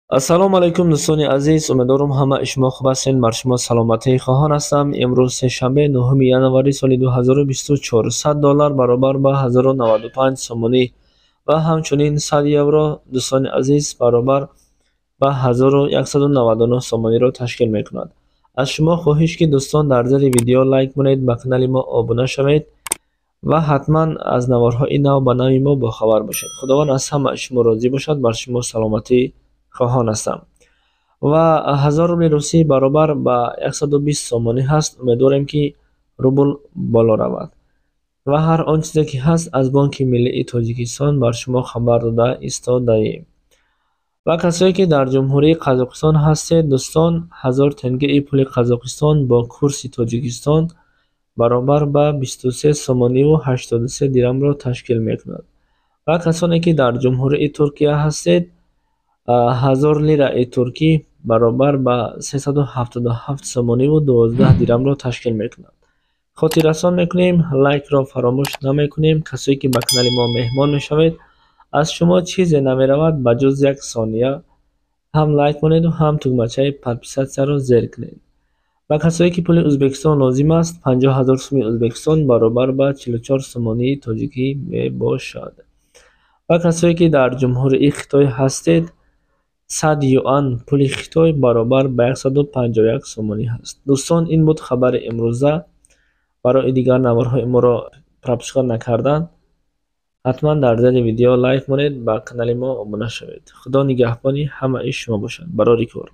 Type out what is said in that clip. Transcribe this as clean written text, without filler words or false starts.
Ассалому алайкум, дӯстони азиз. Умедворам, ҳамаи шумо хуб ҳастед. Бар шумо саломатӣ хоҳон ҳастам. Имрӯз сешанбе, 9 январи соли 2024. 100 доллар баробар ба 1095 сомонӣ ва ҳамчунин 100 евро, дӯстони азиз, баробар ба 1199 сомониро ташкил мекунад. Аз шумо хоҳиш, ки, дӯстон, дар зери видео лайк монед, ба канали мо обуна шавед ва ҳатман аз наворҳои нав ба нави мо бохабар бошед. Худованд аз ҳамаи шумо розӣ бошад. Бар шумо саломатӣ хоҳон ҳастам. Ва 1000 рубли русӣ баробар ба 120 сомонӣ ҳаст. Умедворем, ки рубл боло равад ва ҳар он чизе ки ҳаст, аз Бонки Миллии Тоҷикистон бар шумо хабар дода истодаем. Ва касое ки дар Ҷумҳурии Қазоқистон ҳастед, дӯстон, 1000 тенгеи пули Қазоқистон бо курси Тоҷикистон баробар ба 23 сомониву 83 дирамро ташкил мекунад. Ва касоне ки дар Ҷумҳурии Туркия ҳастед, 1000 лираи туркӣ баробар ба 377 сомониву 12 дирамро ташкил мекунад. Хотиррасон мекунем, лайкро фаромӯш намекунем. Касое ки ба канали мо меҳмон мешавед, аз шумо чизе намеравад, ба ҷуз як сония. Ҳам лайк монеду, ҳам тугмачаи подписатьсяро зер кунед. Ба касое ки пули Ӯзбекистон лозим аст, 50 000 суми Ӯзбекистон баробар ба 44 сомонии тоҷикӣ мебошад. Ва касое ки дар Ҷумҳурии Хитой ҳастед, 100 юан пули Хитой баробар ба 151 сомонӣ ҳаст. Дӯстон, ин буд хабари имрӯза. Барои дигар наворҳои моро пропускать накардан, ҳатман дар зери видео лайк монед, ба канали мо обуна шавед. Худо нигаҳбони ҳамаи шумо бошад. Барори кор.